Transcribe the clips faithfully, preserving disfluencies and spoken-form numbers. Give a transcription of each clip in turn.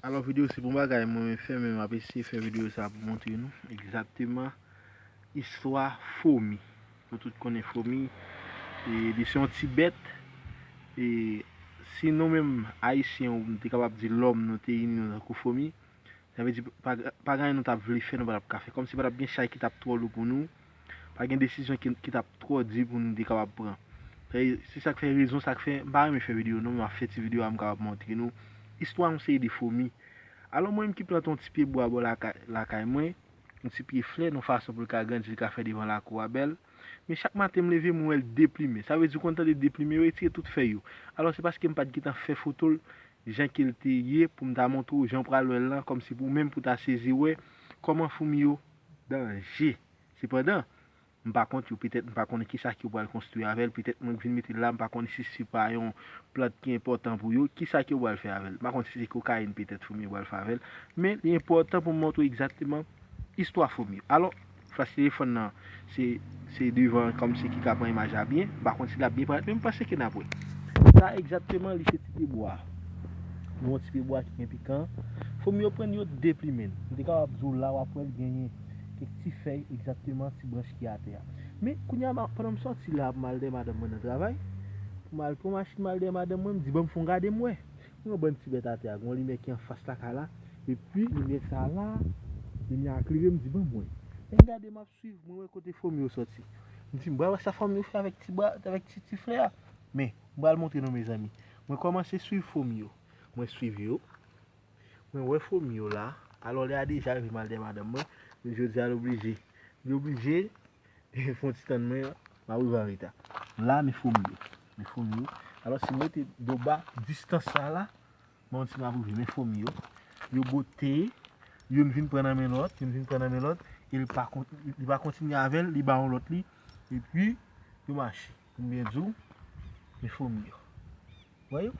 Alò, videyo se bon bagay mwen menm fè, men m ap eseye fè videyo sa pou montre nou egzakteman istwa fomi. Nou tout konnen fomi, e, li se yon ti bèt. E si nou menm Ayisyen, ou te kapab di lòm, nou te ini nou tankou fomi, sa vle di pa, pa gen anyen nou t ap vle fè, nou pa t ap ka fè. Kòmsi pa t ap gen chay ki t ap twò lou pou nou, pa gen desizyon ki, ki t ap twò di pou nou te kapab pran. Se, se sa k fè, rezon sa k fè m pa renmen fè videyo non, m ap fè ti videyo a, m kapab montre nou istwa yon seri de fomi. Alò, mwen menm ki plante yon ti pye bwa bò lakay, lakay mwen, yon ti pye flè, yon fason pou l ka grandi, li ka fè devan lakou a bèl. Men chak maten m leve, mwen wè l deplimen. Sa vle di, ou konn tande deplimen, yo retire tout fèy yo. Alò, se paske m pa t gentan fè foto l jan ke l te ye pou m ta montre w jan w pral wè l lan, kòmsi pou ou menm pou w ta sezi wè kòman fomi yo danje. Sepandan, m pa kont yo, petèt m pa konnen kisa ke yo pral konstwi avè l, petèt mwen k vin mete l la, m pa konnen si se pa yon plant ki enpòtan pou yo, kisa ke yo pral fè avè l. M pa konn si se kokayin petèt fomi yo pral fè avè l, men li enpòtan pou m montre w egzakteman istwa fomi yo. Alò, flash telefòn nan, se, se devan kòmsi ki ka pran imaj la byen, m pa konn si l ap byen parèt, men m panse ke n ap wè. Sa egzakteman, li se ti pye bwa. Nou yon ti pye bwa ki gen pikan. Fomi yo pran l, yo deplimen l. M te kapab di w la, w ap wè l genyen kèk ti fèy, egzakteman ti branch ki atè a. Men kounye a, m a, pandan m sòti la pou m al dèyè madanm mwen nan travay, pou m al pran machin, m al dèyè madanm mwen, m di, "Ban m fè yon gade m wè." Mwen wè bann ti bèt atè a, gen yon limyè ki anfas lakay la, epi limyè sa la, limyè a klere, m di, "Ban m wè." Lè m gade, m ap swiv, mwen wè kote fomi yo sòti. M di, "M pral wè sa fomi yo fè avèk ti bwa, avèk ti, ti flè a." Men, m pral montre nou, mezanmi. Mwen kòmanse swiv fomi yo. Mwen swiv yo. Mwen wè fomi yo la. Alò, lè a deja rive, m al dèyè madanm mwen. Men jodi a, l oblije. Li oblije fè yon ti tann mwen, m ap rive anreta. La, men fomi yo. Men fomi yo. Alò, si m rete do ba distans sa la, men yon ti m ap rive. Men fomi yo. Yo bote, youn vin pran nan men lòt, youn vin pran nan men lòt, e li pa kon-, li pa kontinye avè l, li ba yon lòt li, epi yo mache. Pou m byen di w, men fomi yo. Wè yo?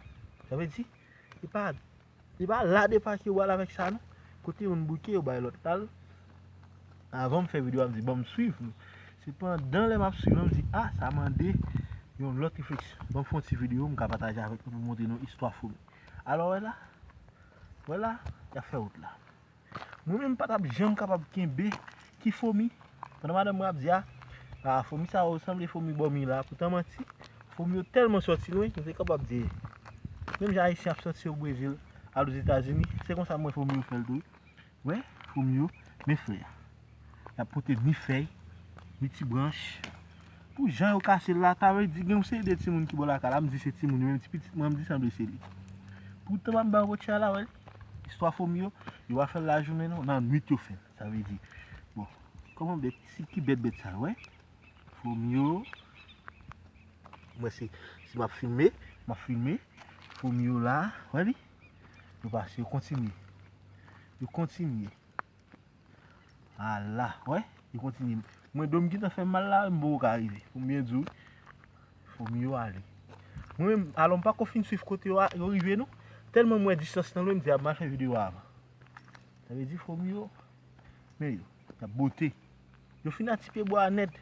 Sa vle di, li pa, li pa la depa ke yo al avèk sa non. Kote youn bouke, yo bay lòt la. Avan m fè videyo a, m di, "Ban m swiv." Sepandan, lè m ap swiv, m di, "A, sa mande yon lòt refleksyon." Ban m fè yon ti videyo, m ka pataje avèk nou pou montre nou istwa fomi. Alò, wè la? Wè la? Y ap fè wout la. Mwen menm, m pa t ap janm kapab kenbe ki fomi. Pandan madanm mwen ap di, "A, a, fomi sa yo sanble fomi bòmi la." Poutan manti, fomi yo tèlman sòti lwen, nou te kapab di, menm jan Ayisyen ap sòti o Brezil, al Ozetazini, se konsa m wè fomi yo fè l tou wi. Wè, fomi yo, men flè a. Y ap pote ni fèy, ni ti branch. Pou jan yo kase l la, ta vle di gen yon seri de timoun ki bò lakay la, m di se timoun yo, menm ti pitit mwen, m di sanble se li. Poutan m ap ba w pòtchè a la, wè li. Istwa fomi yo, yo pa fè l lajounen non, nan nwit yo fè l. Sa vle di, bon, kòman bèt, si ki bèt bèt sa yo, wè? Fomi yo, mwen se, si m ap filme, m ap filme. Fomi yo la, wè li? Yo pase, yo kontinye. Yo kontinye. Ala, wè, li kontinye. Mwen, do m gentan fè m mal la, m poko ka rive. Pou m byen di w, fomi yo ale. Mwen menm, alò, m pako fin swiv kote yo a, yo rive non. Tèlman m wè distans lan lwen, m di, "A, m al fè videyo a avan." Sa vle di, fomi yo, men yo, y ap bote. Yo fin ak ti pye bwa a nèt.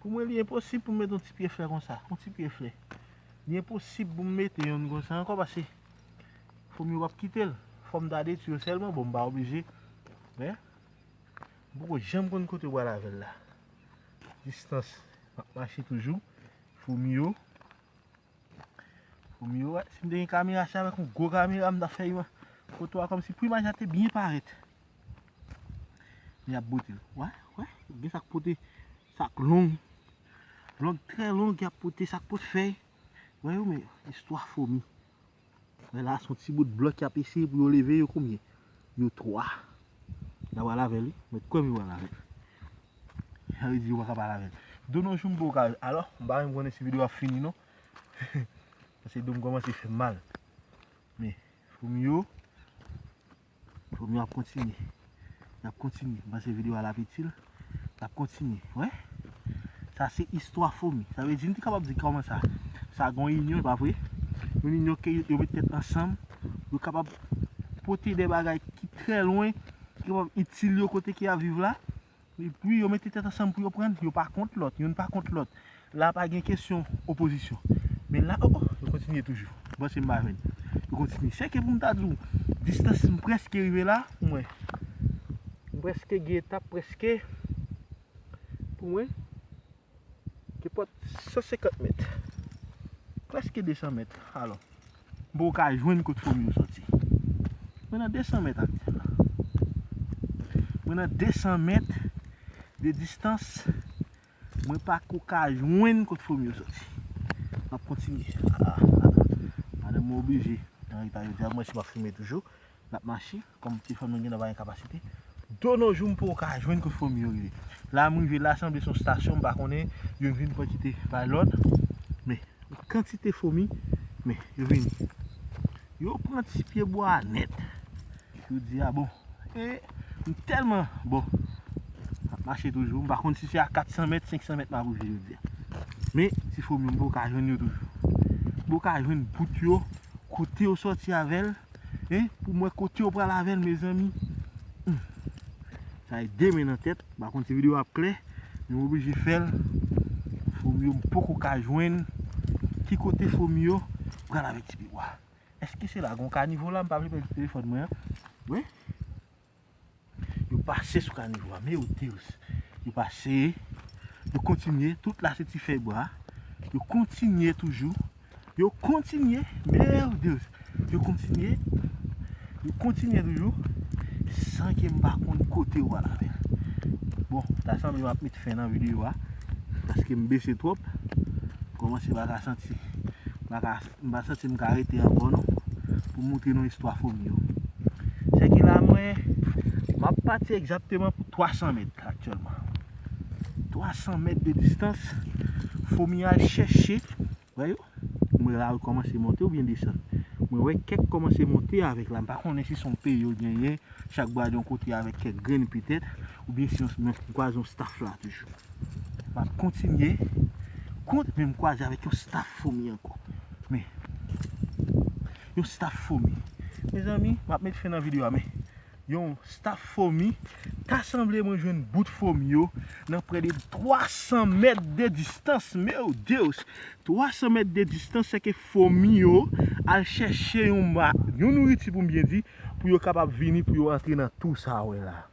Pou mwen, li enposib pou m mete yon ti pye flè konsa, yon ti pye flè. Li enposib pou m mete yonn konsa ankò, paske fomi yo p ap kite l. Fò m ta detwi yo sèlman, bon, m pa oblije. Men, m poko janm konn kote yo pral avè l la. Distans, m ap mache toujou. Fomi yo. Fomi yo, wè. Si m te gen kamera, se avèk yon gwo kamera, m ta fè yon foto a kòmsi pou imaj la te byen parèt. Men y ap bote l. Wè, wè. Gen sa k pote, sa k long. Long, trè long, y ap pote sa k pot fèy. Wè yo, men istwa fomi. Wè la, se yon ti bout blòk y ap eseye pou yo leve yo konbyen? Yo twa. Y ap pral avè l wi. Mèt kwè m yo pral avè l. Sa vle di yo pa ka pral avè l. De nos jours, m poko ka, alò, m pa menm konnen si videyo a ap fini non. Paske do m kòmanse fè m mal. Men, fomi yo, fomi yo ap kontinye. Y ap kontinye. M panse videyo a l ap itil. Y ap kontinye. Wè? Sa se istwa fomi. Sa vle di, nou te kapab di kòman sa. Sa gen yon inyon, e pa vre? Yon inyon ke yo met tèt ansanm. Yo kapab pote de bagay ki trè lwen, ki kapab itil yo kote ke y ap viv la. Epi yo mete tèt ansanm pou yo pran, yo pa kont lòt, youn pa kont lòt. La pa gen kesyon opozisyon. Men la, o, o, yo kontinye toujou. Bon, se m pa jwenn. Yo Kontinye. Se ke pou m ta di w, distans m prèske rive la, pou mwen. M prèske gen etap, prèske, pou mwen, ke pòt san senkant mèt. Prèske de san mèt. Alò, m poko ka jwenn kot fomi yo sòti. Mwen nan de san mèt aktyèl la. Mwen nan de san mèt de distans. Mwen pako ka jwenn kot fomi yo sòti. M ap kontinye. Ah, ah. Madanm mwen oblije nan eta yo di a mwen si m ap filme toujou. L ap mache, kòm telefòn mwen gentan pa gen kapasite. De nos jours, m poko ka jwenn kot fomi yo rive. La, m rive la, sanble se yon stasyon, m pa konnen, yo vin pran kite bay lòt. Men, yon kantite fomi, men, yo vini. Yo pran ti pye bwa a nèt. Yo di, a bon, e, m tèlman, bon, m ap mache toujou, m pa konn si se a kat san mèt, senk san mèt m ap rive jodi a. Men, ti fomi yo, m poko ka jwenn yo toujou. M poko ka jwenn bout yo, kote yo sòti avè l, e, pou m wè kote yo pral avè l, mezanmi. Hmm. Sa e de men nan tèt, m pa konn si videyo a ap klè, men m oblije fè l. Fomi yo, m poko ka jwenn ki kote fomi yo pral avèk ti pye bwa. Èske se la gon kanivo la? M pa vle pèdi telefòn mwen an. Wi. Yo pase sou kanivo a. Meu Deus. Yo pase. Yo kontinye. Tout la se ti fèy bwa. Yo kontinye toujou. Yo kontinye. Meu Deus. Yo kontinye. Yo kontinye toujou. San ke m pa konn kote yo pral avè l. Bon, ta sanble m ap met fen nan videyo a. Paske m bese twòp. Kòmanse pa ka santi. M pa ka, m pa santi m ka rete ankò non. Pou m montre nou istwa fomi yo. Se ke la mwen, m ap pati egzakteman pou twa san mèt aktyèlman. Twa san mèt de distans. Fomi al chèche. Wè yo? Mwen la yo kòmanse monte oubyen desann. Mwen wè kèk kòmanse monte avèk la. M pa konnen si se yon peye yo genyen. Chak bwa de yon kote avèk kèk grenn petèt. Oubyen si yon, mwen kwaze yon staff la toujou. M ap kontinye. Kont, men m kwaze avèk yon staff fomi ankò. Men, yon staff fomi. Mezanmi, m ap met fen nan videyo a, men yon staff fomi. Ta sanble mwen jwenn bout fomi yo nan prè de twa san mèt de distans. Meu Deus! Twa san mèt de distans, se ke fomi yo al chèche yon ma-, yon nouriti pou m byen di, pou yo kapab vini, pou yo antre nan tou sa a wè la.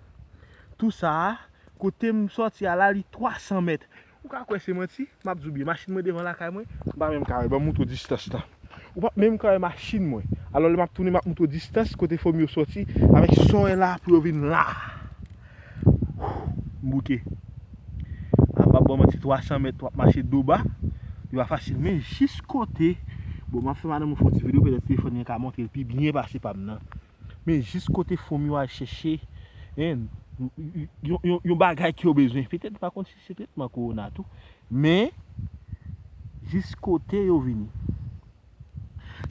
Tou sa a, kote m sòti a la, li twa san mèt. Ou ka kwè se manti? M ap di w byen, machin mwen devan lakay mwen, m pa menm ka wè, ban m moutre w distans lan. Ou p ap menm ka wè machin mwen. Alò, lè m ap tounen, m ap moutre w distans kote fomi yo sòti, avèk sa w wè la pou yo vin la. M bouke. M ap ban w manti, twa san mèt, w ap mache do ba. Li pa fasil, men jis kote. Bon, m ap fè madanm mwen fè yon ti videyo, petèt telefòn li ka montre l pi byen pase pa m nan. Men jis kote fomi yo al chèche, en, yon, yon, yon bagay ke yo bezwen. Petèt, m pa konn si se tretman kowona tou. Men, jis kote yo vini.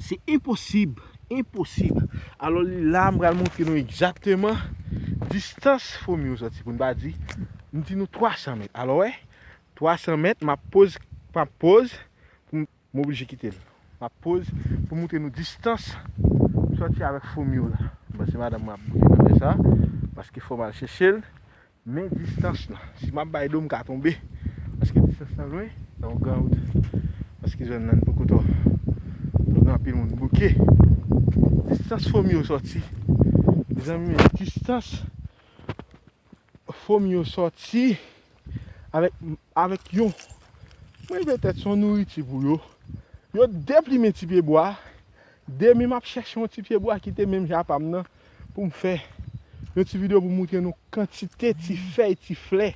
Se enposib, enposib. Alò, li la, m pral montre nou egzakteman distans fomi yo sòti. Pou n pa di, m di nou twa san mèt. Alò, wè, twa san mèt, m ap poz, m ap poz, pou m, m oblije kite l. M ap poz pou montre nou distans m sòti avèk fomi yo la. M panse madanm mwen ap bouke nan fè sa, paske fò m al chèche l. Men distans lan, si m ap bay do, m ka tonbe. Paske distans lan lwen, nan yon gran wout. Paske zòn nan poko twò, twò gen anpil moun bouke. Distans fomi yo sòti. Mezanmi, distans fomi yo sòti avèk, avèk yon, mwen petèt se yon nouriti pou yo. Yo deplimen ti pye bwa. Demen m ap chèche yon ti pye bwa ki te menm jan pa m nan pou m fè yon ti videyo pou m montre nou kantite ti fèy, ti flè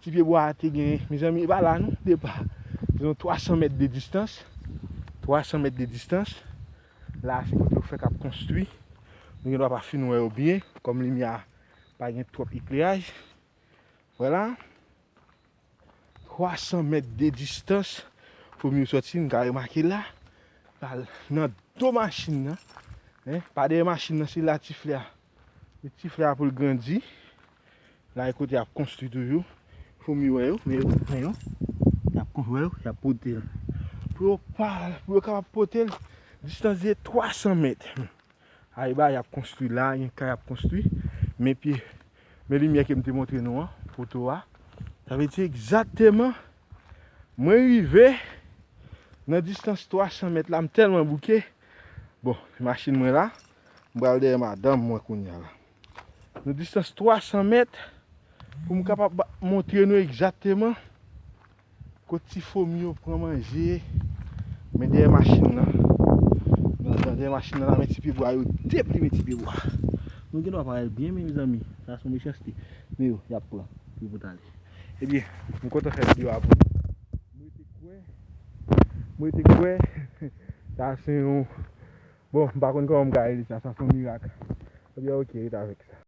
ti pye bwa a te genyen. Mezanmi, e pa la non, depa. Dizon twa san mèt de distans. Twa san mèt de distans. La, se kote yo fèk ap konstwi. Nou gen dwa pa fin wè yo byen, kòm limyè a pa gen twòp ekleyaj. Vwala. Twa san mèt de distans. Fomi yo sòti, n ka remake la. Pral nan do machin nan. Hein? Pa dèyè machin nan, se la ti flè a. Se ti flè a pou l grandi. La e kote y ap konstwi toujou. Fomi wè yo, men yo, men yo. Y ap kon-, wè yo, y ap pote l. Pou yo pa, pou yo kapab pote l, distans de twa san mèt. Ayba, y ap konstwi la, gen kay y ap konstwi. Men pye, men limyè ke m te montre nou an, poto a. Sa vle di egzakteman, mwen rive nan distans twa san mèt la, m tèlman bouke, Bon, machin mwen la, m pral dèyè madanm mwen kounye a la. Nou distans twa san mèt pou m kapab ba- montre nou egzakteman kot ti fomi yo pran manje. Men dèyè machin nan, nan, nan dèyè machin nan la, men ti pye bwa yo deplime ti pye bwa. Nou gen dwa parèt byen, men mezanmi, sa se yon mechanste. Men yo, y ap pran pou bout ale. Ebyen, m kontan fè videyo a pou nou. Mwen te kwè, mwen te kwè, sa se yon, bon, m pa konn kòman m ka rele sa, sa se yon mirak. Ebyen, ok, ret avèk sa.